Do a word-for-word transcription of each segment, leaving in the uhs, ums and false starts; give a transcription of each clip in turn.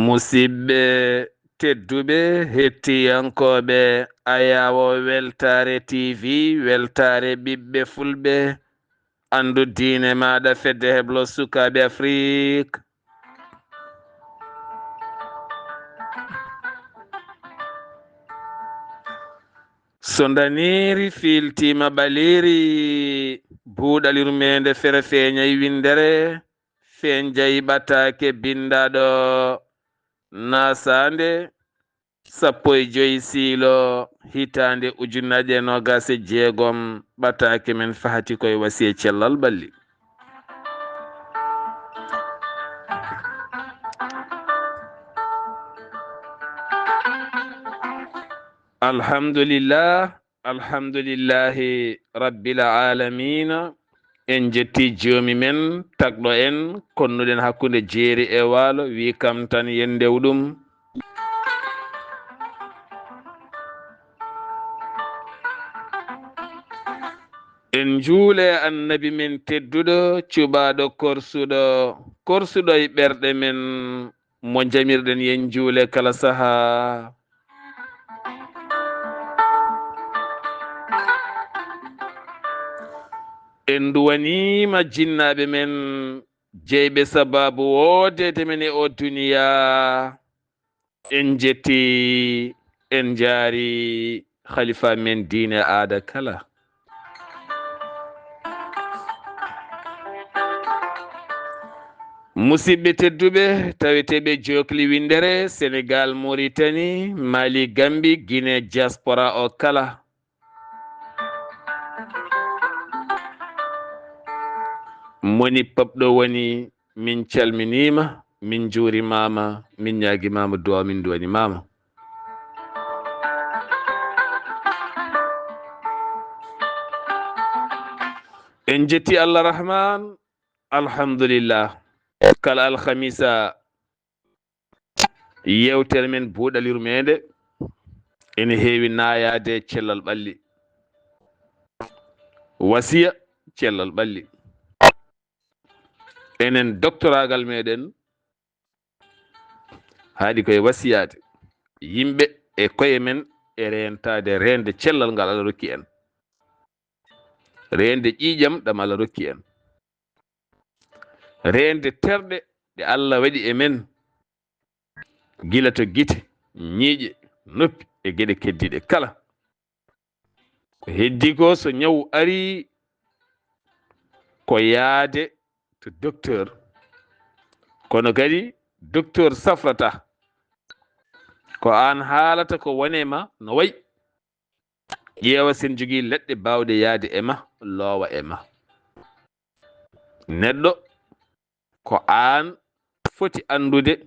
Musidɓe tedduɓe, hettiyankooɓe Ayaawo Weltaare T V, Weltaare Ɓiɓɓe Fulɓe, anndu diine maaɗa, Fedde Heblo Sukaaɓe Afrik. So ndaniiri fiiltiima ɓaliiri, buuɗal yurmeende fere feeñay winndere, feeñjay ɓataake binndaaɗo naasaande sappo e joy siilo hitaande ujunnaje noogas e jeegom, ɓataake men fahati koye wasiya cellal ɓalli. Alhamdulillah, alhamdulillahi rabbil alamina. En jetti joomi men, tagɗo en, konnuɗen hakkunde jeeri e waalo, wi kam tan yen ndew ɗum. En njuule annabi men tedduɗo, cuɓaaɗo korsuɗo, korsuɗo e ɓerɗe men, mo jamirɗen yen njuule kala saha. En duwaniima jinnaaɓe men, jeyɓe sababu woodeede men e o duniya. En jetti, en njaari khalifa men diine aada kala. Musidɓe tedduɓe, taweteeɓe jokli winndere, Senegal, Mauritanie, Mali, Gambie, Guinée, diaspora o kala. Moni pop ɗo woni, min calminiima, min njuurimaama, min ñaagimaama duwaaw, min duwanimaama. En jetti Allah Rahman, alhamdulillah. Kala alhamisa, yewtere men buuɗal yurmeende ene heewi naayaade cellal ɓalli. Wasiya cellal ɓalli. Enen doktoraagal meɗen haaɗi koye wasiyaade yimɓe e koye men e reentaade reende cellal ngal Allah rokki en. Reende ƴiiƴam ɗam Allah rokki en. Reende terɗe ɗe Allah waɗi e men, gila to gite, ñiiƴe, noppi e geɗe keddiiɗe kala. Ko heddi ko, so ñawu arii, ko yaade to docteur. Kono kadi docteur safrata. Ko aan haalata ko wone ma no wayi. Ƴeewa sen jogii leɗɗe baawɗe yaade e ma, loowa e ma. Neɗɗo, ko aan foti anndude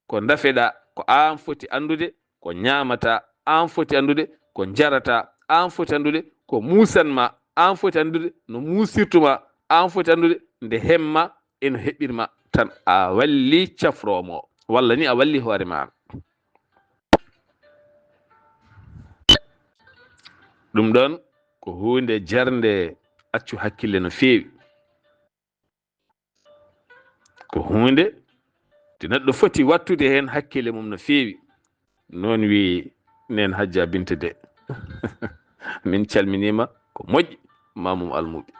ko ndafeɗaa, ko aan foti anndude ko ñaamataa, aan foti anndude ko njarataa, aan foti anndude ko muusan ma, aan foti anndude no muusirtu ma, aan foti anndude nde hemma e no heɓɓir ma. Tan a walli cafroomo, walla ni a walli hoore ma. Ɗum ɗoon ko huunde jarnde, accu hakkille no feewi. Ko huunde nde neɗɗo foti wattude heen hakkille mum no feewi. Noon wi neen Hajja Binte de. Min calminiima, ko moƴƴi, Mamum Almuɓe.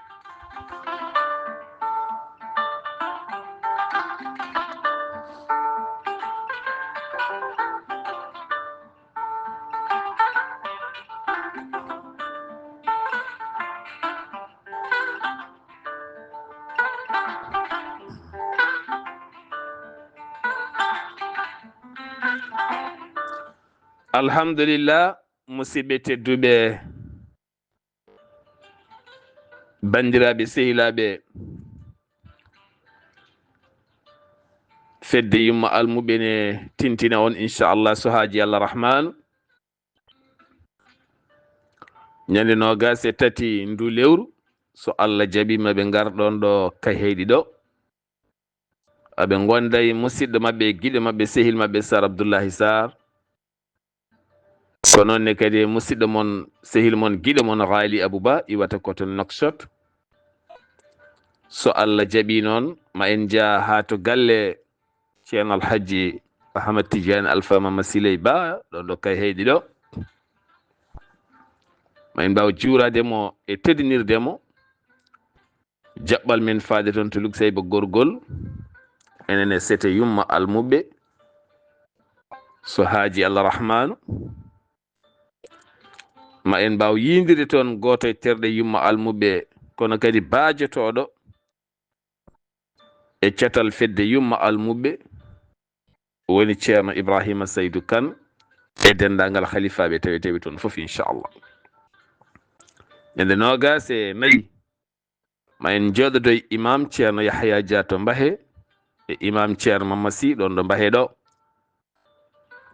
Alhamdulillah, musidɓe tedduɓe, banndiraaɓe, sehilaaɓe, fedde yumma almuɓe ne tintina on, inchallah, so haaji Allah Rahman. Ñande noogas e tati ndu lewru, so Allah jaɓiima, ɓe ngar ɗoon ɗo Kayhayɗi ɗo. Aɓe ngonda e musidɗo maɓɓe, giɗo maɓɓe, sehil maɓɓe Sar Abdullahi Sar. Ko noon ne kadi e musidɗo mon, sehil mon, giɗo mon Ghali Abou Ba, iwata ko to Nouakchott. So Allah jaɓi noon, ma en njah haa to galle Ceerno Alhaji Ahmad Tidiane Alpha Mama Siley Ba, ɗon ɗo Kayhayɗi ɗo. Ma en mbaaw juuraade mo e teddinirde mo. Jaɓɓal men faade toon to Lukseyba Gorgol. Enen e sete yumma Almuɓɓe. So haaji Allah Rahmaanu. Ma en mbaaw yiindirde toon gooto e terɗe yumma Almuɓɓe, kono kadi baajotooɗo e catal fedde yumma Almuɓɓe, woni Ceerno Ibrahima Saydu Kan e denndaangal halifaaɓe taweteeɓe toon fof, inchallah. Ñande noogaas e nayi, ma en njooɗodo e Imam Ceerno Yahya Dia to Mbahe e Imam Ceerno Mamma Sy ɗon ɗo Mbahe ɗo.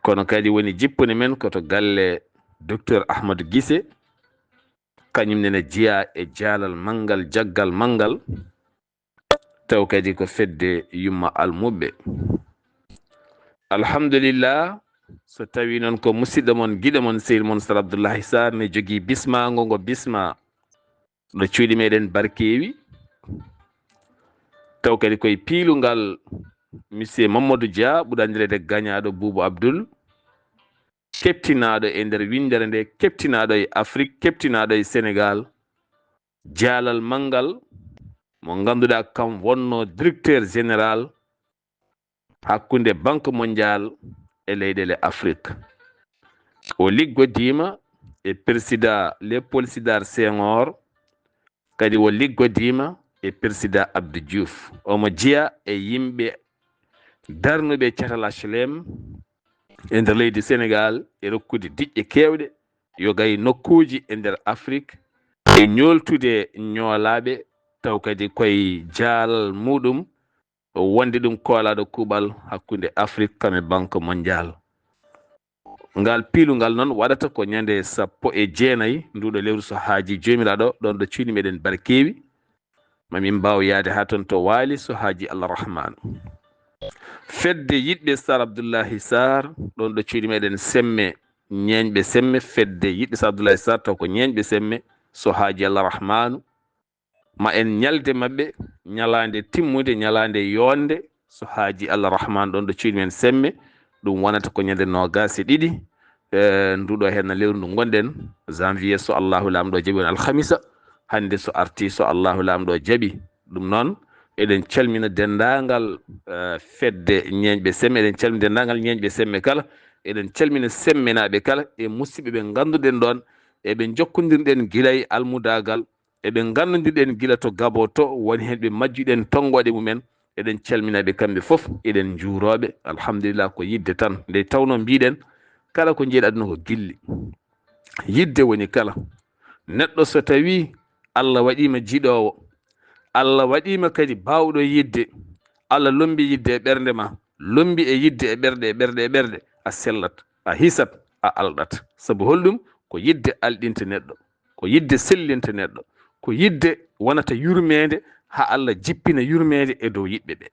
Kono kadi woni jippuni men ko to galle Docteur Ahmadou Guissé, kañum nene jeyaa e jaalal manngal, jaggal manngal, taw kadi ko fedde yumma Almuɓɓe. Alhamdulillah, so tawi noon ko musidɗo mon, giɗo mon, sehil mon Sar Abdoullahi Sarr ne jogii bismaango ngo bisma ɗo cuuɗi meɗen Barkeewi. Taw kadi koye piilungal Monsieur Mamadou Dia, ɓurɗo anndireede Gañaaɗo Buubu Abdul, keɓtinaaɗo e nder winndere nde, keɓtinaaɗo e Afrik, keɓtinaaɗo e Senegal. Jaalal manngal mo ngannduɗaa kam wonno directeur général hakkunde Banque Mondiale e leyɗeele Afrik. O liggodiima e Président Léopold Sédar Senghor, kadi o liggodiima e Président Abdou Diouf. Omo jeyaa e yimɓe darnuɓe catal H L M e nder leydi Senegal e rokkude diƴƴe keewɗe, yoga e nokkuuji e nder Afrik, e ñooltude ñoolaaɓe, taw kadi koye jaalal muɗum wonde ɗum koolaaɗo kuuɓal hakkunde Afrik kam e Banque Mondiale. Ngal piilungal noon waɗata ko ñande sappo e jeenayi nduɗo lewru, so haaji Joomiraaɗo, ɗon ɗo cuuɗi meɗen Barkeewi. Ma min mbaaw yaade haa toon to Waali, so haaji Allah Rahmaanu. Fedde yiɗɓe Sar Abdoullahi Sarr, ɗon ɗo cuuɗi meɗen Semme, ñeeñɓe Semme, fedde yiɗɓe Sar Abdoullahi Sarr, taw ko ñeeñɓe Semme, so haaji Allah Rahmaanu. Ma en ñalde maɓɓe, ñalaande timmude, ñalaande yoonde, so haaji Allah Rahmaanu, ɗon ɗo cuuɗi men Semme. Ɗum wonata ko ñande noogaas e ɗiɗi, eh, nduɗo heen lewru ndu ngonɗen, janvier, so Allahu Laamɗo jaɓi, woni alhamisa. Hannde so arti, so Allahu Laamɗo jaɓi. Ɗum noon, eɗen calmina denndaangal, eh, fedde ñeeñɓe Semme, eɗen calmina denndaangal ñeeñɓe Semme kala, eɗen calmina Semmenaaɓe kala, e musidɓe ɓe ngannduɗen ɗoon, e ɓe njokkondirɗen gila e almudaagal, e ɓe ngannduɗen gila to Gabo to, woni heen ɓe majjuɗen tonngooɗe mumen. Eɗen calmina ɓe kamɓe fof, eɗen njuuroo ɓe. Alhamdulillah, ko yiɗde tan. Nde tawnoo mbiɗen, kala ko njiyɗaa aduna ko gilli. Yiɗde woni kala. Neɗɗo so tawii Allah waɗiima jiɗoowo, Allah waɗiima kadi baawɗo yiɗde, Allah lommbi yiɗde e ɓernde ma, lommbi e yiɗde e ɓerɗe, e ɓerɗe, e ɓerɗe, a sellat, a hisat, a alɗat. Sabu holɗum? Ko yiɗde alɗinta neɗɗo, ko yiɗde sellinta neɗɗo, ko yiɗde wonata yurmeende, haa Allah jippina yurmeende e dow yiɗɓe ɓe.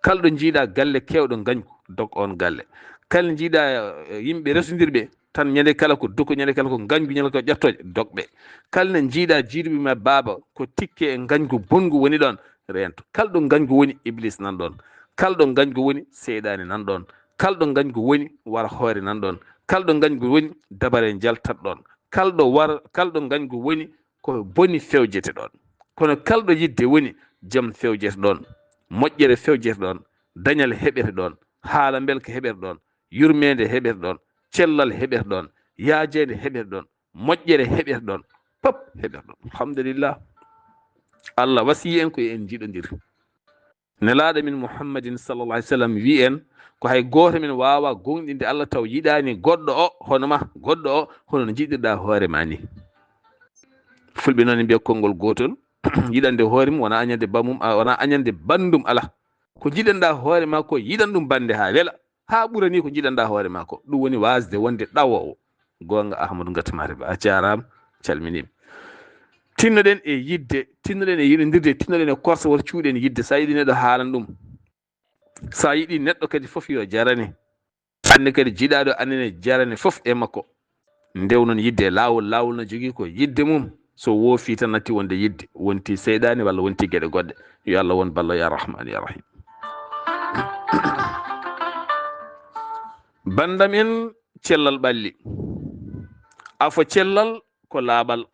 Kala ɗo njiiɗaa galle keewɗo ngañgu, dog oon galle. Kala njiiɗaa, eh, yimɓe resondirɓe, tan ñande kala ko doko, ñande kala ko ngañgu, ñande kala ko ƴattooje, dog ɓe. Kala nde njiiɗaa jiiduɓe ma baaba, ko tikke e ngañgu bonngu woni ɗoon, reento. Kala ɗo ngañgu woni, Iblis nan ɗoon. Kala ɗo ngañgu woni, seyɗaane nan ɗoon. Kala ɗo ngañgu woni, war hoore nan ɗoon. Kala ɗo ngañgu woni, dabare njaltat ɗoon. Kala ɗo war, kala ɗo ngañgu woni, ko boni fewjete ɗoon. Kono kala ɗo yiɗde woni, jam fewjete ɗoon. Moƴƴere fewjete ɗoon. Dañal heɓete ɗoon. Haala mbelka heɓete ɗoon. Yurmeende heɓete ɗoon. Cellal heɓete ɗoon. Yaajeende heɓete ɗoon. Moƴƴere heɓete ɗoon. Pop heɓete ɗoon. Alhamdulillah. Allah wasiyii en ko yo en njiɗondir. Nelaaɗo men Muhammadin sallallahu alaihi wasallam wi'i en, ko hay gooto men waawaa gooŋɗinde Allah taw yiɗaani goɗɗo o hono ma, goɗɗo o hono no njiɗirɗaa hoore ma ni. Fulɓe noon mbiya konngol gootol, yiɗande hoore mum wonaa añande bamum, a, wonaa añande banndum alaa. Ko njiɗanɗaa hoore ma ko, yiɗan ɗum bannde haa wela, haa ɓura ni ko njiɗanɗaa hoore ma ko. Ɗum woni waasde wonde ɗawoowo. Goonga Ahmadu Ngati Maari Ba, a jaaraama, calminiima. Tinnoɗen e yiɗde, tinnoɗen e yiɗondirde, tinnoɗen e korsa, woto cuuɗen yiɗde. So a yiɗi neɗɗo, haalan ɗum. So a yiɗi neɗɗo kadi fof yo jarane. Anne kadi jiɗaaɗo anne ne jarane fof e makko. Ndew noon yiɗde e laawol, laawol no jogii ko yiɗde mum. So woofii tan natti wonde yiɗde, wonti seyɗaane walla wonti geɗe goɗɗe. Yo Allah won ballo ya Rahman ya Rahim. Bandam en, cellal ɓalli. Afo cellal ko laaɓal.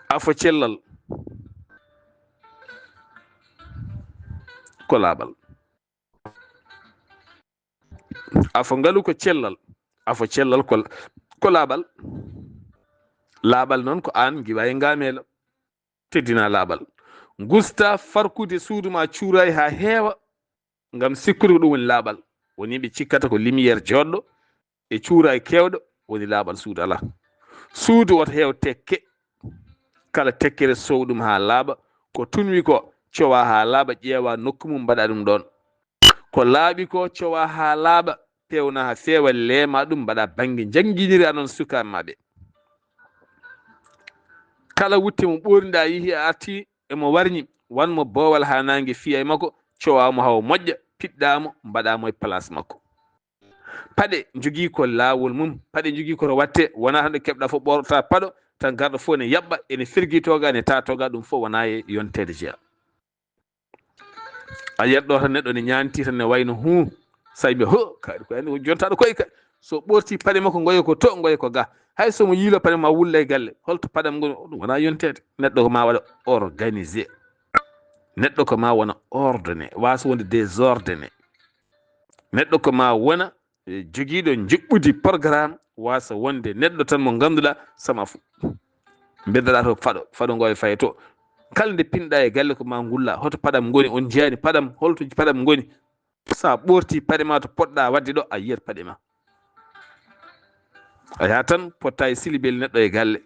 Afo cellal ko laaɓal. Afo ngalu ko cellal. Afo cellal ko, ko laaɓal. Laaɓal noon ko aan ngiwa e ngameela. Teddina laaɓal. Ngusta farkude suudu ma cuuraay haa heewa, ngam sikkude ko ɗum woni laaɓal. Won yimɓe cikkata ko lumière jooɗɗo e cuuraay keewɗo woni laaɓal suudu. Alaa. Suudu woto heew tekke. Kala tekkere sow ɗum haa laaɓa. Ko tunwi ko cowa haa laaɓa, ƴeewa nokku mum, mbaɗa ɗum ɗoon. Ko laaɓi ko cowa haa laaɓa, peewna haa feewa, leema ɗum, mbaɗa bannge, njannginira noon sukaaɓe ma ɓe. Kala wutte mo ɓoorniɗa, yihi a arti emo warñi, wan mo boowal haa naange fiya e makko, cowa mo haa o moƴƴa, piɗɗa mo, mbaɗa mo e place makko. Paɗe njogii ko laawol mum, paɗe njogii ko to watte, wonaa tan ɗo keɓɗa fof ɓorta paɗo, tan garɗo fof ne yaɓɓa, ene fergitoo ga, ene taatoo ga, ɗum fof wonaa e yonteede jeya. A yiyat ɗo tan neɗɗo ne ñaanti tan ne wayno huu, say mbiya, "Ho, kaari ko anndi ko jontaɗo koye ka." So ɓorti paɗe makko, ngoye ko to, ngoye ko ga. Hay so mo yiilo paɗe ma wulla e galle, holto paɗam ngoni? Ɗum wonaa yonteede. Neɗɗo ko ma waɗa organisé. Neɗɗo ko ma wona ordonné, waasa wonde désordonné. Neɗɗo ko ma wona, e, jogiiɗo njuɓɓudi programme, waasa wonde neɗɗo tan mo ngannduɗaa sama fof. Mbeddaɗaa to faɗo, faɗo ngo e faye to. Kala nde pinɗa e galle ko ma ngulla, hoto paɗam ngoni, on njiyaani paɗam, holto paɗam ngoni? Sa ɓorti paɗe ma to poɗɗa waɗde ɗo, a yiyat paɗe ma. A yaha tan potta e silibel neɗɗo e galle,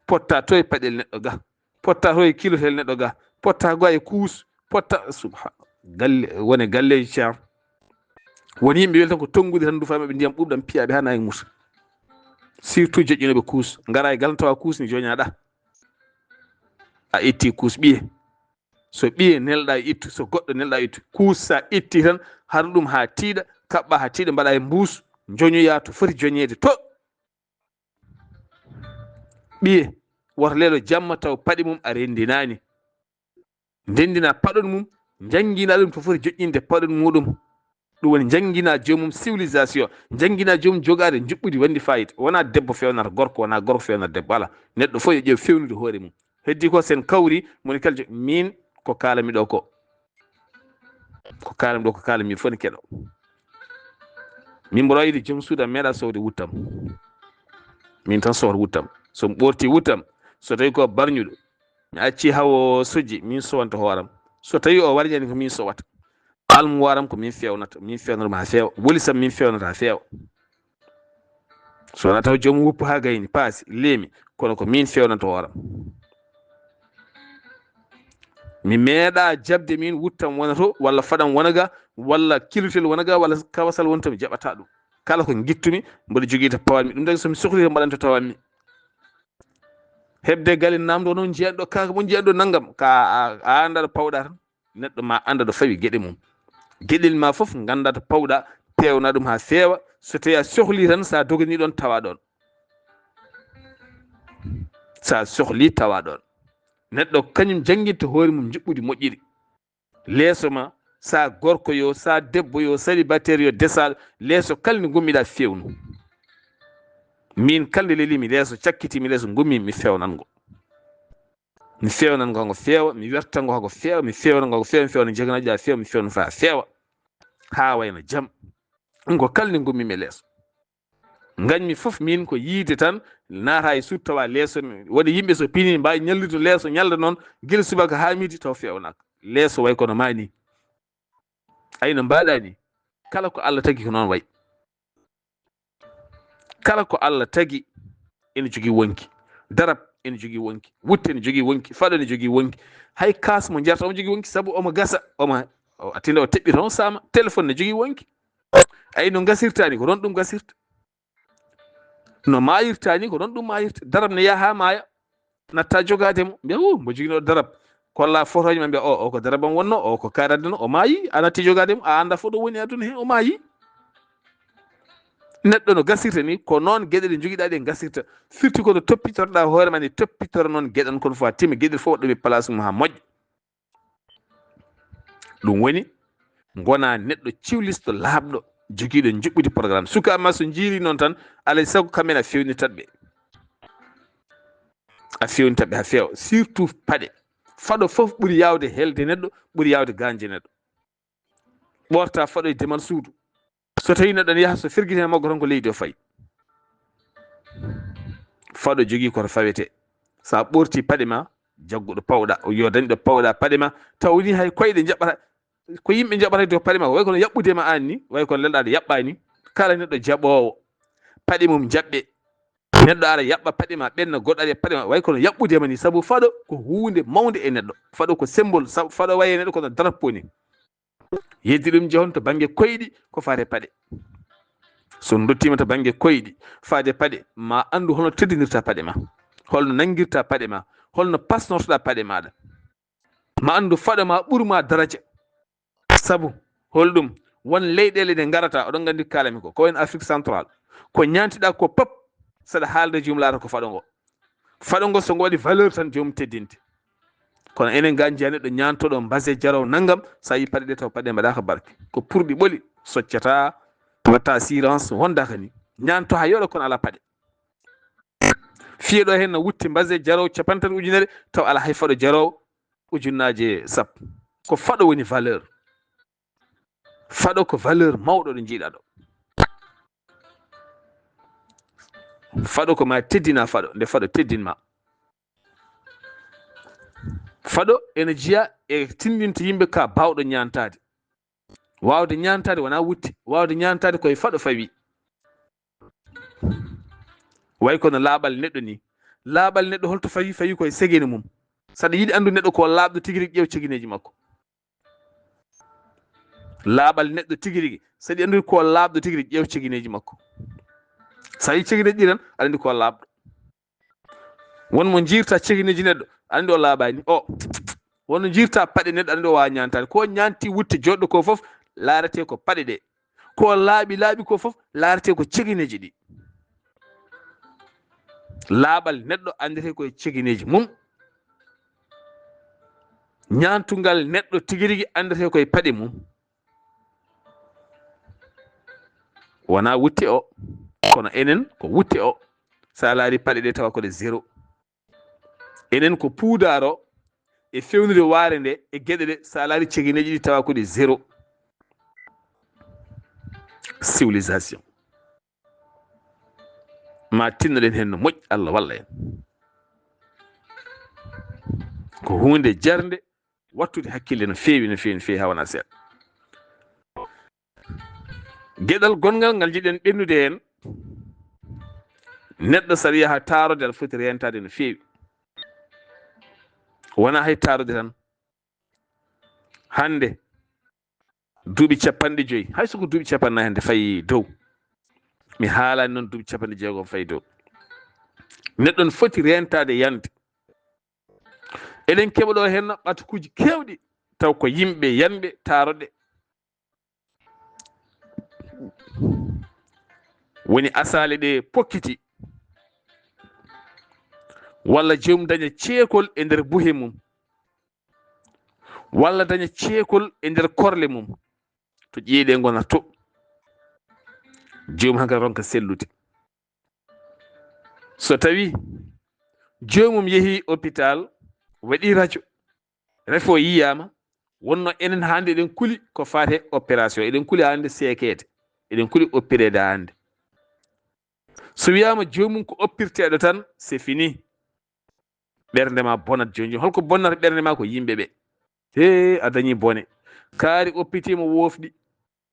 potta to e paɗel neɗɗo ga, potta to e kilotel neɗɗo ga, potta go e kuus, potta, subha-, galle, wone galleeji Ceerno. Won yimɓe weli tan ko tonngude tan ndufa e maɓɓe ndiyam ɓuuɓɗam piyaɓe haa naange muta. Surtout joƴƴinooɓe kuus, ngara e galle tawa kuus ne joñaɗa. A itti kuus ɓiye. So ɓiye nelɗa ittu, so goɗɗo nelɗa ittu. Kuus sa itti tan, haru ɗum haa tiiɗa, kaɓɓa haa tiiɗa, mbaɗa e mbuus, joñoya to foti joñeede to. Ɓiye, woto leelo jamma taw paɗe mum a renndinaani. Ndenndina paɗon mum, njanngina ɗum to foti joƴƴinde paɗon muɗum. Ɗum woni njanngina joomum civilisation, njanngina joomum jogaade njuɓɓudi wonndi fayida. Wonaa debbo feewnata gorko, wonaa gorko feewnata debbo, alaa. Neɗɗo fof yo ƴeew feewnude hoore mum. Heddi ko sen kawri, moni kala jo-, min ko kaalami ɗo ko. Ko kaalami ɗo, ko kaalami fof ne keɗo. Min mboɗo yiɗi joom suudu am meeɗa soowde wuttam. Min tan sowata wuttam. So mi ɓorti wuttam, so tawi ko barñuɗo, mi acci hawo sojji, min sowanta hooram. So tawi o warñani ko min sowata. Almuwaaram ko min feewnata, min feewnata ma feewa. Woli sam min feewnata feewa. So wonaa taw joom woppu haa gayni, paasi, leemi, kono ko min feewnanta hooram. Mi meeɗa jaɓde min wuttam wona to, walla faɗam wona ga, walla kilotel wona ga, walla kawasal wona to, mi jaɓata ɗum. Kala ko ngittumi, mboɗo jogii to pawanmi. Ɗum tagi so mi sohli to mbaɗan to tawanmi. Heɓde galle namdo noon njiyan ɗo kaaka mon njiyan ɗo nanngam. Ka a, a annda ɗo pawɗa tan. Neɗɗo ma annda ɗo fawi geɗe mum. Geɗel ma fof ngannda to pawɗa, peewna ɗum haa feewa. So tawi a sohli tan, sa dogani ɗoon tawa ɗoon. Sa sohli tawa ɗoon. Neɗɗo kañum jannginta hoore mum njuɓɓudi moƴƴiri. Leeso ma, sa gorko yo, sa debbo yo, célibataire yo, desaɗo, leeso kala nde ngummiɗa fewnu. Min kala nde lelimi leeso, cakkitimi leeso, ngummi mi fewnan ngo. Mi fewnan ngo, ngo feewa, mi werta ngo, ngo feewa, mi fewna ngo, ngo feewa, mi fewna jeganaji ɗa feewa, mi fewna fa feewa. Ha wayna jam. Ngo kala nde ngummi mi leeso. Ngañmi fof min ko yiide tan, naata e suudu tawa leeso, waɗi yimɓe so pini mbawi ñallude leeso, ñalda noon, gila subaka ha midi taw fewnaka. Leeso way kono ma ni. Ay no mbaɗa ni. Kala ko Allah tagi ko noon way. Kala ko Allah tagi ene jogii wonki. Darab ene jogii wonki. Wutte ene jogii wonki. Faɗo ene jogii wonki. Hay kaas mo njarata omo jogii wonki sabu omo gasa, omo, o, a tinno o teɓɓi toon sama. Téléphone ne jogii wonki. Ay no gasirta ni ko ɗoon ɗum gasirta. No maayirta ni ko ɗoon ɗum maayirta. Darab ne yaha haa maaya. Natta jogaade mo. Mbiya, "O, mbo joginoo darab." Kolla fotooji ma mbiya, "O, o ko darab am wonnoo, o ko kaari aduna, o maayi." A natti jogaade mo, a annda fof ɗo woni aduna he, o maayi. Neɗɗo no gasirta ni, ko noon geɗe ɗe njogiɗa ɗe gasirta. Firti ko no toppitotoɗa hoore ma ni, toppitoro noon geɗe an kono fof haa timma, geɗe fof waɗɗum e place mum haa moƴƴa. Ɗum woni, Ngona neɗɗo ciwlisto, laaɓɗo, jogiiɗo njuɓɓudi programme. Sukaaɓe ma so njiiri noon tan, alay sago kamɓe a fewnirtat ɓe. A fewnirtat ɓe haa feewa, surtout paɗe. Faɗo fof ɓuri yaawde helde neɗɗo, ɓuri yaawde gaañde neɗɗo. Ɓoorta faɗo e demal suudu. So tawi neɗɗo ne yaha so fergiti heen maggo tan ko leydi o fayi. Faɗo jogii koto fawetee. So a ɓoorti paɗe ma, jaggu ɗo pawɗa, o yo dañ ɗo pawɗa paɗe ma, taw ni hay koyɗe njaɓɓata, ko yimɓe njaɓɓata e dow paɗe ma, way kono yaɓɓude ma aan ni, way kono lelɗa aɗa yaɓɓa ni. Kala neɗɗo jaɓoowo, paɗe mum jaɓɓe. Neɗɗo ara yaɓɓa paɗe ma, ɓenna goɗɗo ara paɗe ma, way kono yaɓɓude ma ni, sabu faɗo ko huunde mawnde e neɗɗo. Faɗo ko symbole, sabu faɗo waye neɗɗo kono drapeau ni. Yeddi ɗum jehon to bannge koyɗi ko faate paɗe. So dottiima to bannge koyɗi, faate paɗe, ma anndu hono teddinirta paɗe ma, holno nanngirta paɗe ma, holno pasnortoɗa paɗe maaɗa. Ma anndu faɗo ma ɓur ma daraja. Sabu holɗum? Won leyɗeele ɗe ngarata, oɗon nganndi ko kaalami ko, ko en Afrique centrale. Ko ñaantiɗa ko pop, saɗa haalda jum laata ko faɗo ngo. Faɗo ngo so ngo waɗi valeur tan joomum teddinte. Kono enen ga njiya neɗɗo ñaantoɗo mbase jaraw nanngam, so a yi paɗe ɗe taw paɗe mbaɗaka barke. Ko purɗi ɓoli, soccata, watta assurance, wondaka ni. Ñaanto haa yooɗa kono ala paɗe. Fiye ɗo heen na wutti mbase jaraw capanɗe tati ujunere, taw ala hay faɗo jaraw ujunnaaje sappo. Ko faɗo woni valeur. Faɗo ko valeur mawɗo ɗo njiiɗa ɗo. Faɗo ko ma teddina faɗo, nde faɗo teddin ma. Faɗo ene jiya e tindinta yimɓe ka baawɗo ñaantaade. Waawde ñaantaade wonaa wutte, waawde ñaantaade ko e faɗo fawi. Way kono laaɓal neɗɗo ni. Laaɓal neɗɗo holto fawi? Fawi ko e segene mum. Saɗa yiɗi anndu neɗɗo ko laaɓɗo tigi rigi, ƴeew cegineeji makko. Laaɓal neɗɗo tigi rigi, saɗa yiɗi anndude ko laaɓɗo tigi rigi, ƴeew cegineeji makko. So a yi cegineeji ɗi tan, aɗa anndi ko laaɓɗo. Won mo njiirta cegineeji neɗɗo, aɗa anndi o laaɓaani. O, won no njiirta paɗe neɗɗo, aɗa anndi o waawa ñaantaade. Ko ñaanti wutte jooɗɗo ko fof, laarete ko paɗe ɗe. Ko laaɓi laaɓi ko fof, laarete ko cegineeji ɗi. Laaɓal neɗɗo anndete ko e cegineeji mum. Ñaantungal neɗɗo tigi rigi anndete ko e paɗe mum. Wonaa wutte o, kono enen ko wutte o. So a laari paɗe ɗe tawa ko ɗe zéro. Enen ko puudaar o e fewnude waare nde e geɗe ɗe, so a laari cegineeji ɗi tawa ko ɗe zéro. Civilisation. Ma tinnoɗen heen no moƴƴi, Allah walla en. Ko huunde jarnde wattude hakkille no feewi, no feewi, no feewi, haa wonaa seeɗa. Geɗal gonngal ngal njiɗen ɓennude heen, neɗɗo saɗa yaha taarode, aɗa foti reentaade no feewi. Wonaa hay taarode tan. Hannde, duuɓi capanɗe joyi, hay so ko duuɓi capanɗe nayi hannde fayi dow. Mi haalaani noon duuɓi capanɗe jeegom fayi dow. Neɗɗo no foti reentaade yande. Eɗen keɓa ɗo heen ɓatukuuji keewɗi, taw ko yimɓe yanɓe taaroɗe. Woni asaale ɗe pokkiti, walla joom daña ceekol e nder buhe mum, walla daña ceekol e nder korle mum, to ƴiye ɗe ngona to, joom hankadi ronka sellude. So tawi joomum yehi hôpital, waɗi rajo, refo yiyaama, wonno enen hannde eɗen kuli ko faate opération, eɗen kuli hannde seekeede, eɗen kuli opéreede hannde. So wiyaama joomum ko oppirteeɗo tan, c'est fini. Ɓernde ma bonat jooni jooni. Holko bonnata ɓernde ma? Ko yimɓe ɓe. He, a dañi bone. Kaari oppitiima, woofɗi.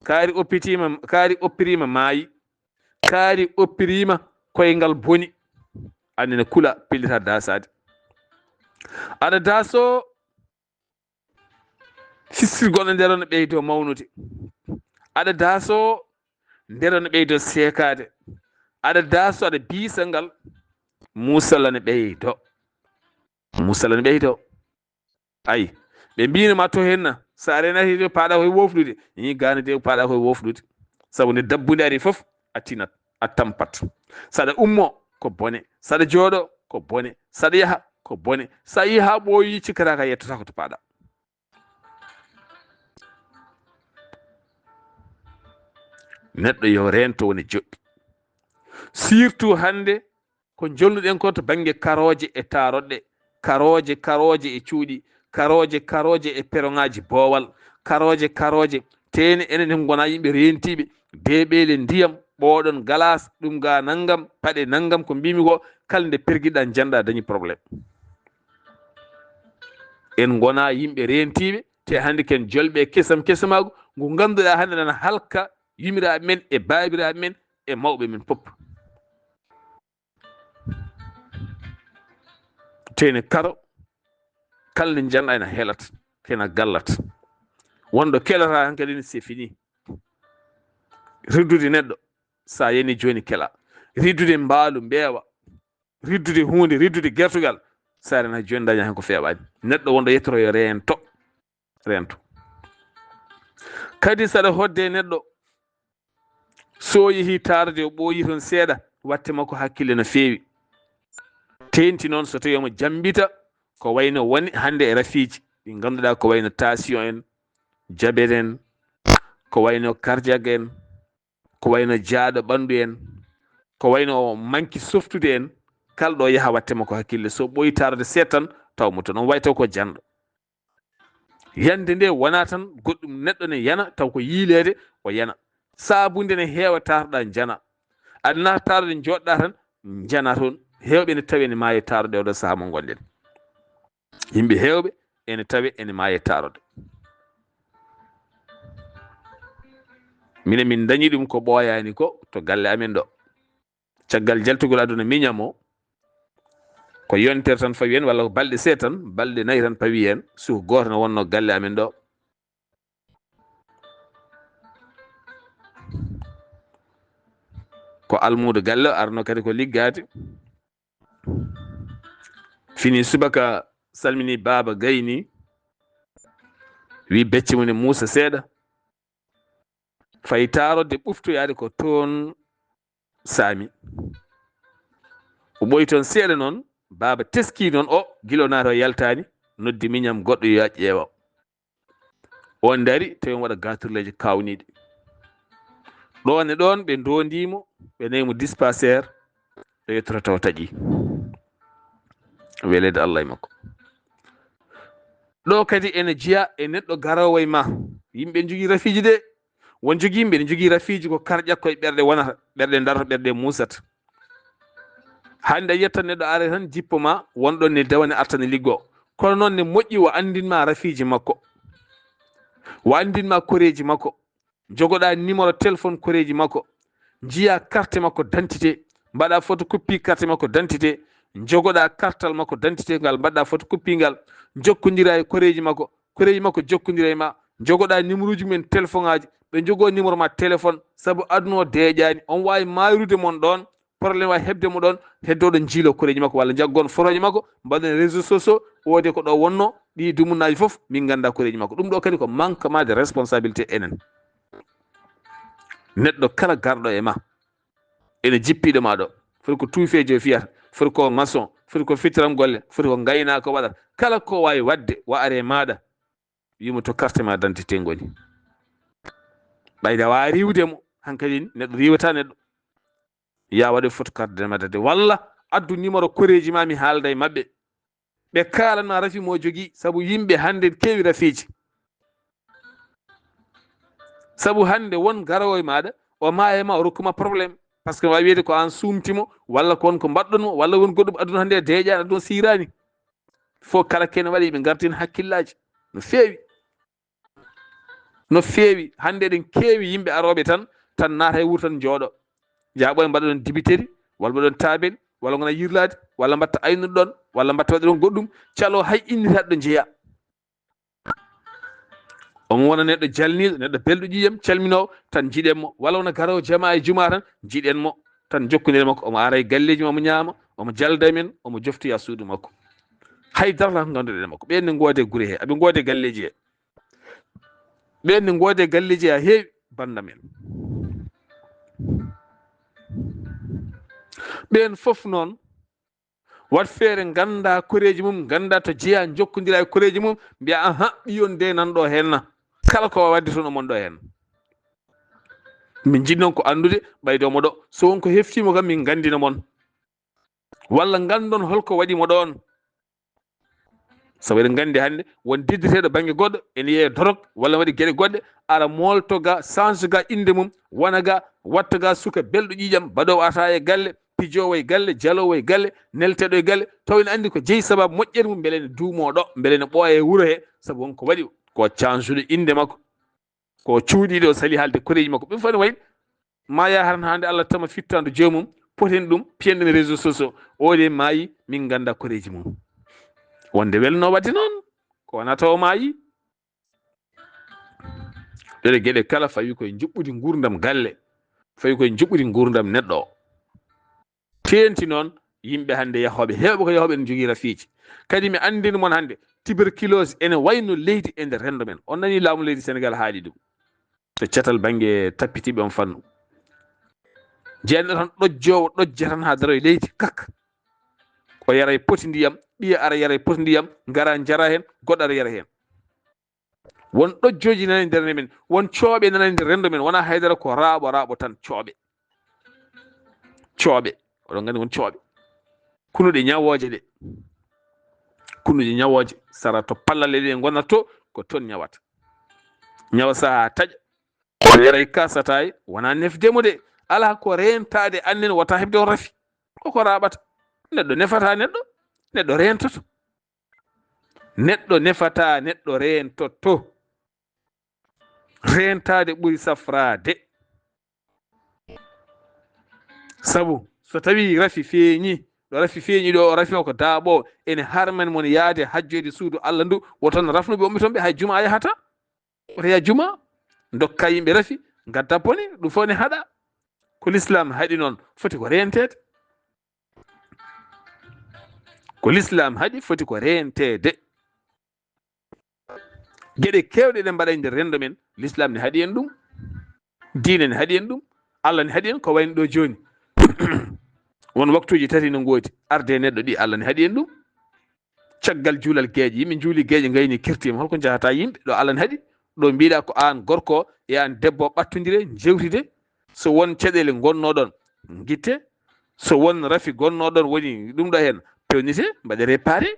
Kaari oppitiima, kaari oppiriima, maayi. Kaari oppiriima, koyngal boni. Anne ne kula, pellita daasaade. Aɗa daasoo, fissirgol e nder o no ɓeydoo mawnude. Aɗa daasoo, nder o no ɓeydoo seekaade. Aɗa daasoo, aɗa biisa ngal, muusal ne ɓeydoo. Muusal ne ɓeydoo. Ayi, ɓe mbiino ma to henna, so a reenaaki de, paaɗa koye woofɗude. Ii, gaane de, paaɗa koye woofɗude. Sabu nde dabbunde ari fof, a tinat, a tampat. Saɗa ummo, ko bone. Saɗa jooɗo, ko bone. Saɗa yaha, ko bone. So a yii haa ɓooyi, cikkata ka yettata ko to paaɗa. Neɗɗo yo reento woni joɗɗi. Surtout hannde ko jolnuɗen ko to bannge karooje e taaroɗe, karooje, karooje e cuuɗi, karooje, karooje e peroŋaaji boowal, karooje, karooje. Teene enen en ngona yimɓe reentiiɓe, deeɓeele ndiyam, ɓooɗon galas, ɗum ga nanngam, paɗe nanngam, ko mbimi ko, kala nde pergiɗa njanɗa dañi problème. En ngona yimɓe reentiiɓe, te hannde ken jolɓe kesam kesamaagu, ngu ngannduɗaa hannde nana halka yumiraaɓe men e baabiraaɓe men e mawɓe men fof. Teene karo, kala nde njanɗa ena helat, kena gallat. Wonɗo kelata hankadi ni, c'est fini. Riddude neɗɗo, sa yani jooni kela. Riddude mbaalu, mbeewa. Riddude huunde, riddude gertugal. Sa rena jooni daña hen ko feeɓaani. Neɗɗo wonɗo yettoro yo reento. Reento. Kadi saɗa hodde neɗɗo, so yehi taarude o ɓooyi toon seeɗa, watte makko hakkille no feewi. Teenti noon so tawi omo jambita ko wayno woni hannde e rafiiji ɗi ngannduɗaa ko wayno tension en, jabet en, ko wayno cardiaque en, ko wayno jaaɗo ɓanndu en, ko wayno manki softude en, kala ɗo yaha watte makko hakkille. So ɓooyi taarude seeɗa tan taw mo toon, on wayto ko janɗo. Yande nde wona tan goɗɗum, neɗɗo ne yana taw ko yiileede o yana. Saabunde ne heewa taaroɗa njana. Aɗa naata taarude njoɗɗa tan njana toon. Heewɓe ne tawi ene maayi taarude oɗo sahaa mo ngonɗen. Yimɓe heewɓe ene tawi ene maayi taarude. Minen min dañi ɗum ko ɓooyaani ko to galle amen ɗo. Caggal jaltugol aduna miñam o, ko yontere tan fawi en, walla ko balɗe seeɗa tan, balɗe nayi tan pawi en, suka gooto no wonno galle amen ɗo. Ko almuudo galle o, arno kadi ko liggaade. Fini subaka, salmini Baaba Gayni, wi becce mum ne muusa seeɗa. Fayi taarodde ɓuftoyaade ko toon saami. O ɓooyi toon seeɗa noon, Baaba teski noon o, gila o naata o yaltaani, noddi miñam goɗɗo yo ƴeewa. On dari, tawi on waɗa gaturleeje kawniiɗe. Ɗoon e ɗoon ɓe ndondii mo, ɓe nawi mo dispensaire, ɓe yettoto tawa taƴi. Weleede Allah e makko. Ɗo kadi ene jeya e neɗɗo garoowo e ma. Yimɓe njogii rafiiji de, won jogii yimɓe ne njogii rafiiji ko karƴa koye ɓerɗe wonata, ɓerɗe darata, ɓerɗe muusata. Hannde a yiyat tan neɗɗo ara tan jippo ma, won ɗon ne dewa ne arta ne liggo. Kono noon ne moƴƴi o anndin ma rafiiji makko. O anndin ma koreeji makko. Jogoɗa numéro téléphone koreeji makko. Njiya carte makko d'identité. Mbaɗa photocopie carte makko d'identité. Jogoɗa kartal makko d'identité ngal, mbaɗa photocopie ngal. Jokkondira e koreeji makko. Koreeji makko jokkondira e ma. Jogoɗa numéro uji mumen téléphone aji. Ɓe jogo numéro ma téléphone. Sabu aduna o deeƴaani. On waawi mayrude mon ɗoon. Problème wawi heɓde mo ɗoon, heddoɗo njiilo koreeji makko walla njaggon foroje makko, mbaɗen réseaux sociaux, o de ko ɗo wonno, ɗi dumunnaaji fof, min ngannda koreeji makko. Ɗum ɗo kadi ko manquement de responsabilité enen. Neɗɗo kala garɗo e ma, ene jippiɗo ma ɗo, foti ko tuufeejo fiyata, foti ko maçon, foti ko fitiram golle, foti ko ngaynaako waɗata. Kala ko waawi waɗde, wa are maaɗa, wimo to carte ma d'identité ngoni. Ɓayde a waawi riiwde mo, hankadi neɗɗo riiwata neɗɗo. Ya waɗe photo carte d'identité walla addu numéro koreeji ma, mi haalda e maɓɓe. Ɓe kaalan ma rafi mo jogii, sabu yimɓe hannde keewi rafiiji. Sabu hannde won garowo e maaɗa, o maaya ma, o rokkuma problème. Parce que wawi wiyde ko an suumti mo, walla ko won ko mbaɗɗon mo, walla won goɗɗum. Aduna hannde deeƴaani, aduna siiraani. Fof kala kene waɗi, ɓe ngartin hakkillaaji no feewi. No feewi. Hannde eɗen keewi yimɓe arooɓe tan, tan naata e wuro tan njooɗo. Jaaɓo e mbaɗa ɗon dibiteri, walla mbaɗa ɗon taabel, walla ngona yirlaade, walla mbatta aynude ɗon, walla mbatta waɗde ɗon goɗɗum, calo hay innitaɗo ɗo njeya. Omo wona neɗɗo jalniiɗo, neɗɗo belɗo ƴiiƴam, calminoowo, tan njiɗen mo. Walla wona garoowo jamaa e jumaa tan, njiɗen mo, tan jokkondiren makko. Omo ara e galleeji ma, omo ñaama, omo jalda men, omo joftoya suudu makko. Hay dara alaa ko ngannduɗen e makko. Ɓeen ne ngoode gure he, aɓe ngoode galleeji he. Ɓeen ne ngoode galleeji ha heewi bannda men. Ɓeen fof noon, wat feere ngannda koreeji mum, ngannda to jeya, njokkondira e koreeji mum, mbiya, "Aha, ɓiyon de nan ɗo henna." Kala ko waɗde toon, omon ɗo henna. Min njiɗ noon ko anndude ɓaydo mo ɗo. So won ko heftii mo kam, min nganndina mon. Walla nganndon holko waɗi mo ɗoon. Sabu eɗen nganndi hannde won didditeeɗo bannge goɗɗo, ene yiyee dorog, walla waɗi geɗe goɗɗe, ara moolto ga, sanso ga innde mum, wona ga, watta ga suka belɗo ƴiiƴam, baɗoowo ataaya e galle, pijoowo e galle, jaloowo e galle, nelteeɗo e galle, taw ene anndi ko jeyi sababu moƴƴere mum, mbele ene duumoo ɗo, mbele ene ɓooya e wuro he, sabu won ko waɗi ko cansude innde makko, ko cuuɗiiɗo o sali haalde koreeji makko. Ɓe fani wayi, ma yaha tan hannde Allah tama fittaandu joomum, poten ɗum, piyen ɗum e réseaux sociaux, o de maayi, min ngannda koreeji mum. Wonde welno waɗde noon, ko wona taw maayi. Ɗeɗe geɗe kala fawi koye njuɓɓudi nguurndam galle, fawi koye njuɓɓudi nguurndam neɗɗo o. Teenti noon yimɓe hannde yahooɓe, heewɓe ko yahooɓe ene njogii rafiiji. Kadi mi anndin mon hannde, tuberculose ene wayno leydi e nder renndo men. On nanii laamu leydi Senegaal haali ɗum. To catal bannge tappitiiɓe on fannu. Jeenɗo tan ɗojjoowo, ɗojja tan haa daroy leydi, kak. O yaray poti ndiyam, ɓiya ara yaray poti ndiyam, ngara njara heen, goɗɗo ara yara heen. Won ɗojjooji nana e nder men, won cooɓe nana e nder renndo men, wonaa haydara ko raaɓo, raaɓo tan, cooɓe. Cooɓe, oɗon nganndi won cooɓe. Kunuɗe ñawooje ɗe. Kunuɗe ñawooje, sara to pallale ɗe ngonata to, ko toon ñawata. Ñawa sahaa taƴa. O yaray kasataay, wonaa nefde mo de. Alaa ko reentaade annen wota heɓde on rafi. Koko raaɓata. Neɗɗo nefata neɗɗo, neɗɗo reentoto. Neɗɗo nefata neɗɗo reentoto. Reentaade ɓuri safraade. Sabu so tawi rafi feeñi, ɗo rafi feeñi ɗo, o rafi o ko daaɓo, ene harman mon yaade hajjoyde suudu Allah ndu, woton rafnuɓe ummi toon ɓe hay juma yahata. Woto yaha juma, ndokka yimɓe rafi, ngadda bone, ɗum fof ne haɗa. Ko l'islam haɗi noon, foti ko reenteede. Ko l'islam haɗi, foti ko reenteede. Geɗe keewɗe ɗe mbaɗa e nder renndo men, l'islam ne haɗi en ɗum. Diine ne haɗi en ɗum. Allah ne haɗi en ko wayno ɗo jooni. Won waktuuji tati no ngoodi. Arde neɗɗo ɗi, Allah ne haɗi en ɗum. Caggal juulal geeƴe, yimɓe njuuli geeƴe ngayni kirtiima. Holko njahata yimɓe? Ɗo Allah ne haɗi. Ɗo mbiɗa ko aan gorko e aan debbo ɓattondire, njewtide. So won caɗeele ngonnoɗon, ngitte. So won rafi gonnoɗon woni ɗum ɗo heen, pewnite, mbaɗe réparé.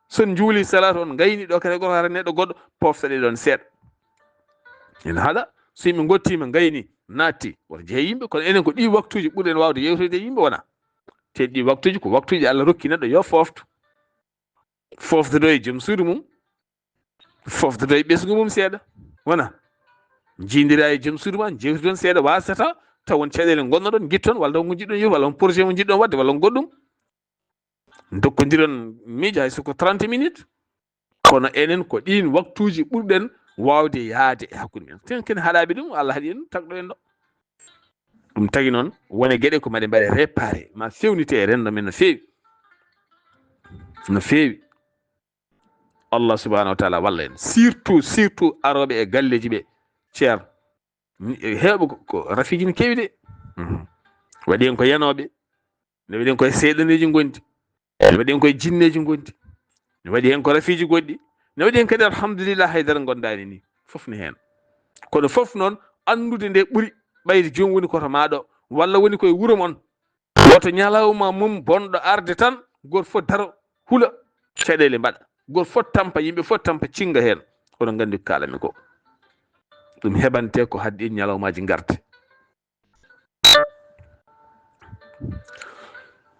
So on njuuli salaatu on ngayni ɗo kadi gorko hara neɗɗo goɗɗo, pofta ɗe ɗon seeɗa. Ene haɗa, so yimɓe ngottiima ngayni, naatti, woto jehe yimɓe, kono enen ko ɗi waktuuji ɓurɗen waawde yewtoyde e yimɓe wona. Te ɗi waktuuji ko waktuuji Allah rokki neɗɗo yo fooftu. Fooftodo e joom suudu mum, fooftodo e ɓesngu mum seeɗa. Wona, njiidira e joom suudu ma, njewtidon seeɗa, wasata taw won caɗeele ngonnoɗon, ngitton, walla taw ko njiɗɗon yewtude, walla won projet mo njiɗɗon waɗde, walla won goɗɗum. Ndokkondiron miijo hay so ko trente minutes. Kono enen ko ɗiin waktuuji ɓurɗen waawde yahde e hakkunde men. Ten ken haɗaaɓe ɗum, Allah haɗi en tagɗo en ɗo. Ɗum tagi noon, wone geɗe ko maɗe mbaɗe réparé, ma fewnite e renndo men no feewi. No feewi. Allah subhanahu wa taala walla en. Surtout, surtout arooɓe e galleeji ɓe, ceer. Ni-, heewɓe ko, ko rafiiji ne keewi de. Mhm. Waɗi en ko yanooɓe, ne waɗi en koye seyɗaneeji ngondi, ne waɗi en koye jinneeji ngondi, ne waɗi en ko rafiiji goɗɗi, ne waɗi en kadi alhamdulillah haydara ngondaani ni. Fof ne heen. Kono fof noon anndude nde ɓuri ɓayde joom woni koto maa ɗo, walla woni koye wuro mon. Woto ñalawma mum bonɗo arde tan, gooto fof daro, hula, caɗeele mbaɗa. Gooto fof tampa, yimɓe fof tampa, cinnga heen. Oɗon nganndi ko kaalami ko. Ɗum heɓante ko haddi en ñalawmaaji ngarde.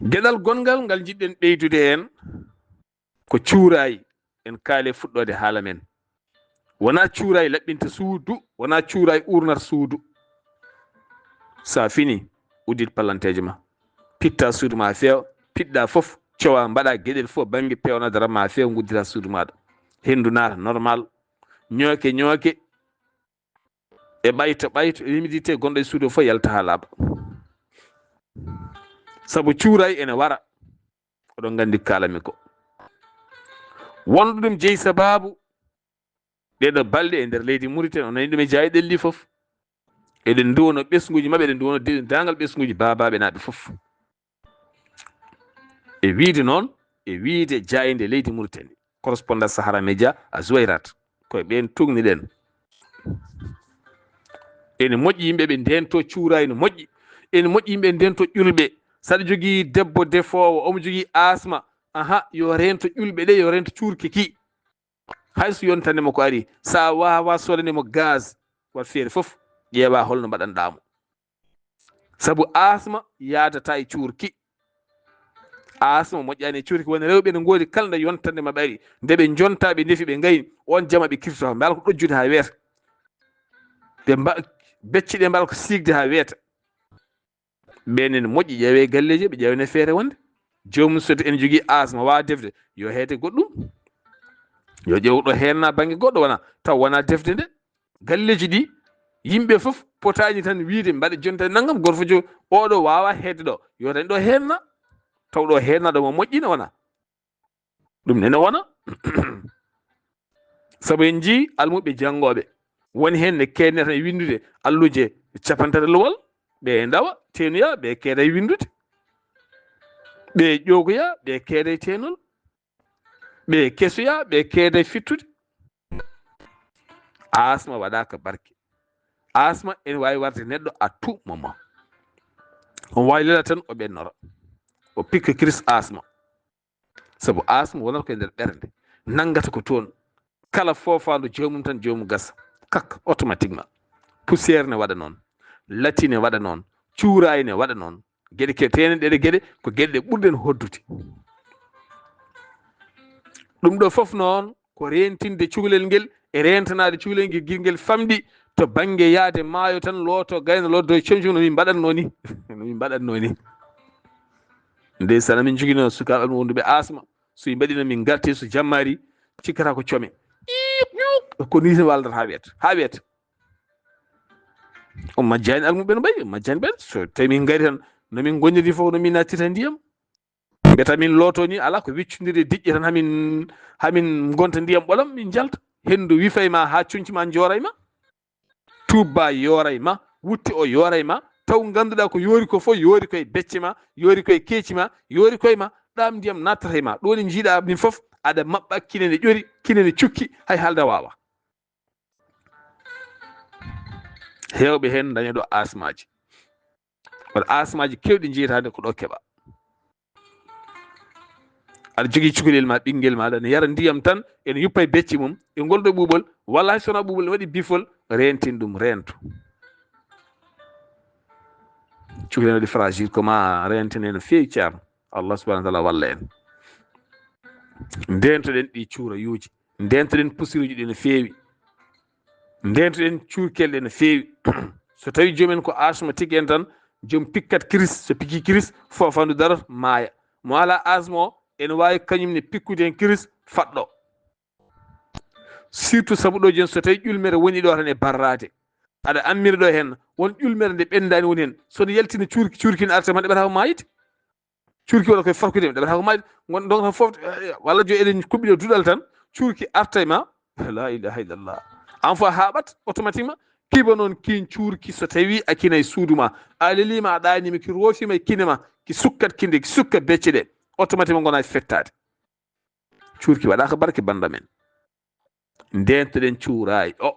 Geɗal gonngal ngal njiɗɗen ɓeydude heen ko cuuraay. En kaali e fuɗɗoode haala men. Wonaa cuuraay laɓɓinta suudu, wonaa cuuraay uurnata suudu. So a fini, uddit palanteeje ma. Pitta suudu ma feewa, piɗɗa fof, cowa, mbaɗa geɗel fof bannge peewnadaram ma feewa, nguddita suudu maaɗa. Henndu naata normal. Ñooke, ñooke, e ɓayto, ɓayto, e humidité gonɗo e suudu o fof yalta haa laaɓa. Sabu cuuraay ene wara. Oɗon nganndi ko kaalami ko. Wonɗo ɗum jeyi sabaabu ɗeɗo balɗe e nder leydi Mauritanie, on nani ɗum e jaayi ɗelli fof. Eɗen nduwono ɓesnguuji maɓɓe, eɗen nduwono dendaangal ɓesnguuji baabaaɓe naaɓe fof. E wiide noon, e wiide jaaynde leydi Mauritanie, correspondant Sahara Média, a Zuwayrat, koye ɓeen tugniɗen. Ene moƴƴi yimɓe ɓe ndento cuuraay, no moƴƴi. Ene moƴƴi yimɓe ndento ƴulɓe. Saɗa jogii debbo defoowo, omo jogii asma. Aha, yo rento ƴulɓe ɗe, yo rento cuurki ki. Hay so yontande mo ko ari, sa waawa soodande mo gaz, wat feere fof, ƴeewa holno mbaɗanɗaa mo. Sabu asma yaadata e cuurki. Asma moƴƴaani e cuurki, woni rewɓe ne ngoodi kala nde yontande maɓɓe ari. Nde ɓe njonta, ɓe ndefi, ɓe ngayni, on jama ɓe kirtoto, mbaala ko ɗojjude haa weeta. Ɓe mba-, becce ɗe mbaala ko siigde haa weeta. Ɓen ene moƴƴi, ƴeewe galleeji, ɓe ƴeewane feere wonde. Joomum so ene jogii asma, waawa defde, yo heede goɗɗum. Yo ƴeew ɗo heenna bannge goɗɗo wona, taw wona defde nde. Galleeji ɗi, yimɓe fof potaani tan wiide, mbaɗe jonta nanngam, gooto fof jo-, oɗo waawa heedde ɗo. Yo dañ ɗo heenna, taw ɗo heenna ɗo mo moƴƴi ne wona. Ɗum ne, ne wona. Sabu en njii almuɓɓe janngooɓe. Woni heen ne keednata e winndude alluje capanɗe tati lowal, ɓe ndawa, teenoya, ɓe keeda e winndude. Ɓe ƴoogoya, ɓe keeda e teenol. Ɓe kesoya, ɓe keeda e fittude. Asma waɗaaka barke. Asma ene waawi warde neɗɗo à tout moment. On waawi lelaa tan o ɓennora. O pikka kiris asma. Sabu asma wonata ko e nder ɓernde. Nanngata ko toon. Kala foofaandu joomum tan, joomum gasa. Kak, automatiquement. Poussière ne waɗa noon. Lati ne waɗa noon. Cuuraay ne waɗa noon. Geɗe ke-, tenen ɗeɗe geɗe ko geɗe ɗe ɓurɗen hoddude. Ɗum ɗo fof noon ko reentinde cukalel ngel e reentanaade cukalel ngel, gila ngel famɗi to bannge yahde maayo tan, looto gayna, looto e comci, no min mbaɗatnoo ni. No min mbaɗatnoo ni. Ndeysaan, min njoginoo sukaaɓe am wonduɓe asma. So ɓe mbaɗino min ngarti, so jammaari, cikkata ko come. Iip, iip. Ko ni waldata haa weeta, haa weeta. On majjaani almuɓɓe no mbayi, on majjaani ɓen. So tawi min ngari tan, no min ngonniri fof, no min nattita ndiyam. Mbiyata min looto ni, ala ko wiccondirde diƴƴe tan, hamin, hamin ngonta ndiyam ɓolam, min njalta. Henndu wifay ma haa conci ma njooray ma. Tuubba yooray ma, wutte o yooray ma. Taw ngannduɗaa ko yoori ko fof, yoori koye becce ma, yoori koye keeci ma, yoori koye ma. Ɗam ndiyam nattata e ma. Ɗo ni njiiɗa min fof, aɗa maɓɓa kine ne ƴori, kine ne cukki, hay haalde a waawa. Heewɓe heen ndaña ɗo asmaaji. Won asmaaji keewɗi njiyataade ko ɗo keɓa. Aɗa jogii cukalel ma, ɓinngel ma, aɗa yara ndiyam tan, ene yuppa e becce mum, e ngol ɗo ɓuuɓol, walla hay so wonaa ɓuuɓol, ne waɗi bifol, reentin ɗum, reentu. Cukalel waɗi fragile, ko ma reentine no feewi, Ceerno. Allah subhanahu wa taala walla en. Ndeentoɗen ɗi cuurayuuji. Ndeentoɗen pusiruuji ɗi no feewi. Ndeentoɗen cuurkel ɗe no feewi. So tawi joomen ko asthmatique en tan, joom pikkat kiris, so pikki kiris, foofandu darata, maaya. Mo ala asthme o, ene waawi kañum ne pikkude heen kiris, faɗɗo. Surtout sabu ɗo jooni, so tawi ƴulmere woni ɗo tan e barraade, aɗa ammiri ɗo heen, won ƴulmere nde ɓenndaani woni heen. So nde yaltini cuurki, cuurki ne arta ma, ɗe ɓata ko maayde. Cuurki walla koye farkude, ɗaɓɓata ko maayde. Ngon, donc, tan fof, eh, walla jo eɗen kuɓɓiɗo duɗal tan, cuurki arta e ma. La ilaha illallah. An fof a haaɓat automatiquement. Kiba noon kiin cuurki, so tawi a kina e suudu ma, a leliima, a ɗaaniima, ki roofiima e kine ma, ki sukkat kinde, ki sukka becce ɗe, automatiquement ngona e fettaade. Cuurki waɗaaka barke, bannda men. Ndeentoɗen cuuraay o.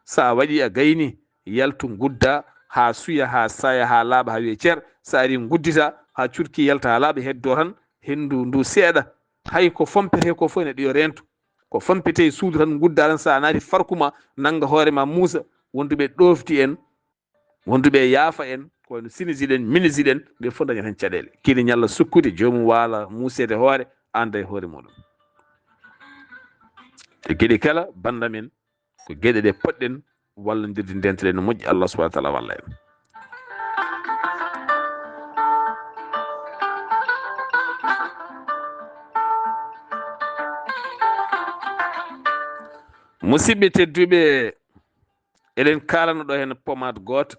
So a waɗi a gayni, yaltu ngudda haa suya, haa saya, haa laaɓa, haa wiya cer. So ari nguddita haa cuurki yalta haa laaɓa, heddo tan henndu ndu seeɗa. Hay ko fompetee ko fof ene ɗiyo reento. Ko fompetee e suudu tan ngudda tan, so a naati farku ma, nannga hoore ma muusa, wonduɓe ɗoofdi en, wonduɓe yaafa en, ko wayno sinisiɗen, minisiɗen, ɓe fof dañat heen caɗeele. Kini ñalla sukkude, joomum waala muuseede hoore, annda e hoore muɗum. E geɗe kala, bannda men, ko geɗe ɗe poɗɗen wallondirde, ndeentoɗen no moƴƴi, Allah subhanahu wa taala walla en. Musidɓe tedduɓe, eɗen kaalano ɗo heen pommade gooto,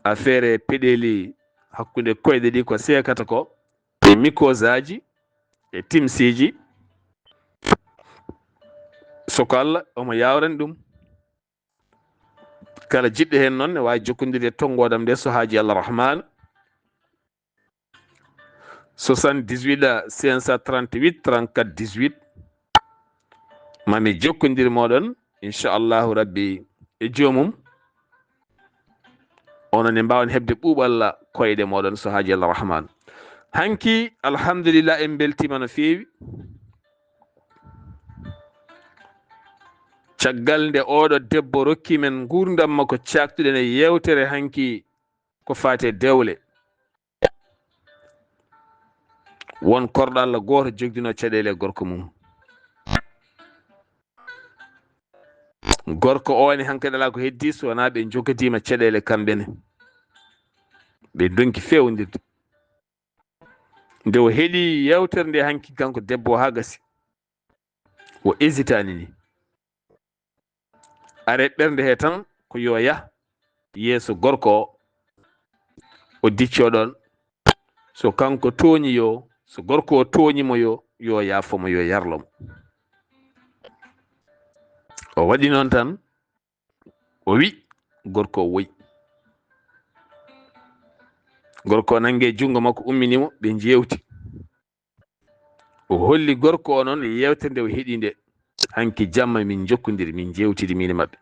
affaire peɗeeli hakkunde koyɗe ɗi ko seekata ko, e mycose aji, e timsiji. So ko Allah, omo yawrani ɗum. Kala jiɗɗo heen noon ne waawi jokkondirde e tonngoodam nde, so haaji Allah Rahman. Soixante-dix-huit cinq cent trente-huit trente-quatre dix-huit. Mami jokkondir moɗon, inchallahu rabbi, e joomum, onon ne mbaawan heɓde ɓuuɓalla koyɗe mooɗon, so haaji Allah Rahman. Hanki, alhamdulillah, en mbeltiima no feewi. Caggal nde oɗo debbo rokki men nguurndam makko, caaktuɗen e yeewtere hanki ko faati e dewle. Won korɗo Allah gooto jogdino caɗeele gorko mum. Gorko o ne hankadi alaa ko heddi so wonaa ɓe njogodiima caɗeele kamɓe ne. Ɓe ndonki feewndirde. Nde o heɗi yeewtere nde hanki kanko debbo o haa gasi. O hésitani ni. Are ɓernde he tan ko yo yah yeeso gorko o, o dicco ɗon. So kanko tooñi yo, so gorko o tooñi mo yo, yo yaafo mo, yo yarlo mo. O waɗi noon tan, o wi, gorko o woyi. Gorko o nangi e junngo makko, ummini mo, ɓe njeewti. O holli gorko o noon yeewtere nde o heɗi nde. Hanki jamma min njokkondiri, min njeewtidi min e maɓɓe.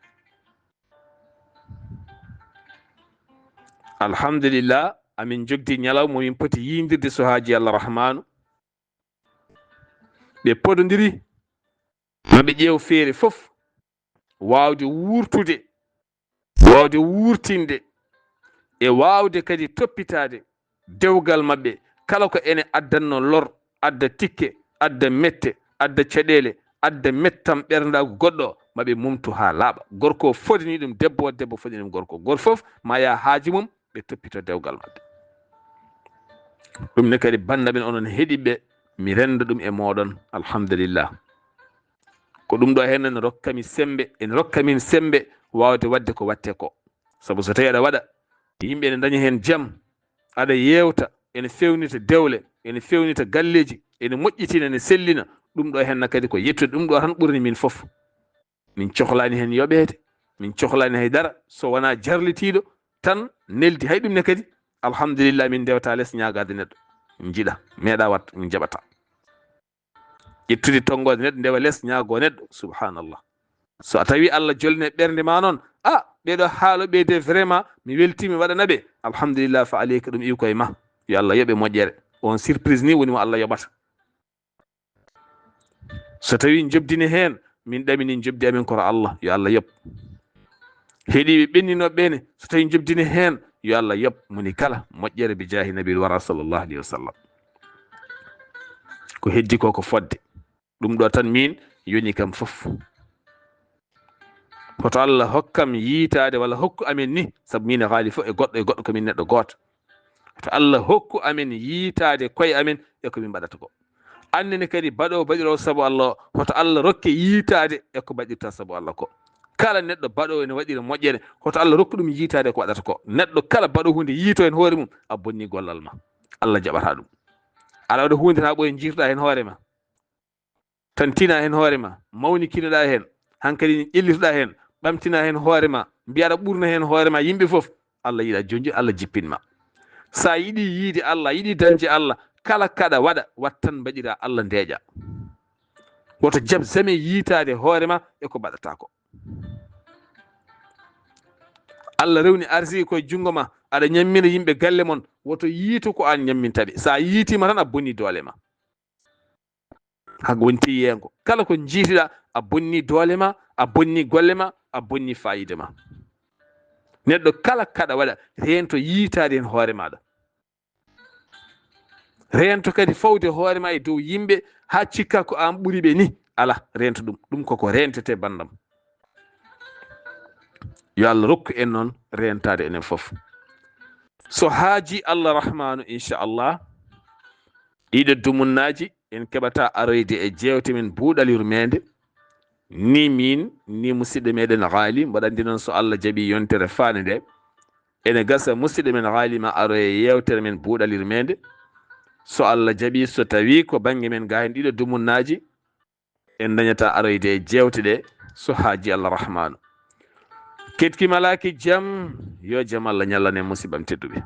Alhamdulillah, amin njogdi ñalawma min poti yiindirde so haaji Allah Rahmanu. Ɓe podondiri, ma ɓe ƴeew feere fof, waawde wuurtude, waawde wuurtinde e waawde kadi toppitaade dewgal maɓɓe, kala ko ene addanno lor, adda tikke, adda mette, adda caɗeele, adda mettam ɓerndaagu goɗɗo, ma ɓe mumtu haa laaɓa. Gorko o fodani ɗum debbo, debbo fodani ɗum gorko. Gooto fof ma yaha haaju mum, ɓe toppito dewgal maɓɓe. Ɗum ne kadi, bannda men onon heɗiɓe, mi rennda ɗum e mooɗon, alhamdulillah. Ko ɗum ɗo heen ene rokka mi semmbe, ene rokka min semmbe waawde waɗde ko waɗte ko. Sabu so tawii aɗa waɗa, yimɓe ene ndaña heen jam, aɗa yeewta, ene feewnita dewle, ene feewnita galleeji, ene moƴƴitina, ene sellina, ɗum ɗo heen na kadi ko yettude, ɗum ɗo tan ɓurani min fof. Min cohlaani heen yoɓeede, min cohlaani hay dara, so wonaa jarlitiiɗo tan neldi. Hay ɗum ne kadi, alhamdulillah, min ndewata les ñaagaade neɗɗo. Min njiɗa, meeɗa wat, min njaɓata. Ƴettude tonngoode neɗɗo, ndewa les, ñaagoo neɗɗo, subhanallah. So a tawi Allah jolni e ɓernde ma noon, a, ɓeeɗo haalooɓe de, vraiment, mi weltiima, mi waɗana ɓe, alhamdulillah, fa aleyka, ɗum iwi koye ma. Yo Allah yoɓe moƴƴere. On surprise ni woni mo Allah yoɓata. So tawi njobdini heen, min ɗamini njobdi amin koto Allah, yo Allah yoɓ. Heɗiiɓe ɓenninooɓe ɓe ne, so tawi njobdini heen, yo Allah yoɓ moni kala moƴƴere bi jaahi Nabil Wara sallallahu alayhi wa sallam. Ko heddi ko ko fodde. Ɗum ɗo tan min yoni kam fof. Hoto Allah hokkam yiitaade walla hokku amen ni, sabu min e haali fof e goɗɗo e goɗɗo ko min neɗɗo gooto. Hoto Allah hokku amen yiitaade koye amen e ko min mbaɗata ko. Annene kadi baɗoowo baɗiroowo sabu Allah o, hoto Allah rokke yiitaade e ko baɗirta sabu Allah ko. Kala neɗɗo baɗoowo ene waɗira moƴƴere, hoto Allah rokku ɗum yiitaade ko waɗata ko. Neɗɗo kala baɗoowo huunde yiito heen hoore mum, a bonni gollal ma. Allah jaɓata ɗum. Aɗa waɗa huunde tan ɓooya njiirtoɗaa heen hoore ma. Tan tina heen hoore ma, mawnikinoɗaa heen, hankadi ƴellitoɗaa heen, ɓamtina heen hoore ma, mbiya aɗa ɓurna heen hoore ma yimɓe fof. Allah yiɗa jonji, Allah jippin ma. So a yiɗi yiide Allah, a yiɗi dañde Allah, kala kaɗa waɗa, wat tan mbaɗira Allah ndeeƴa. Woto jaɓ jamais yiitaade hoore ma e ko mbaɗata ko. Allah rewni arsiki koye junngo ma, aɗa ñammina yimɓe galle mon, woto yiitu ko aan ñamminta ɓe. So a yiitiima tan, a bonni doole ma. Haka woni tiyeengo. Kala ko njiitiɗaa, a bonni doole ma, a bonni golle ma, a bonni faayiida ma. Neɗɗo kala kaɗa waɗa, reento yiitaade heen hoore maaɗa. Reento kadi fawde hoore ma e dow yimɓe, haa cikka ko aan ɓuri ɓe ni. Alaa, reento ɗum. Ɗum koko reentete, banndam. Yo Allah rokku en noon reentaade enen fof. So haaji Allah Rahmaanu, inchallah, ɗiɗo dumunnaaji en keɓata aroyde e jeewte men buuɗal yurmeende. Ni min, ni musidɗo meɗen Haali, mboɗo anndi noon so Allah jaɓi yontere faande nde, ene gasa musidɗo men Haali ma aro e yeewtere men buuɗal yurmeende. So Allah jaɓi, so tawi ko bannge men gaa heen ɗiɗo dumunnaaji, en dañata aroyde e jeewte ɗe so haaji Allah Rahmaanu. Keɗki malaaki jam, yo jam Allah ñallan en musiɓɓam tedduɓe.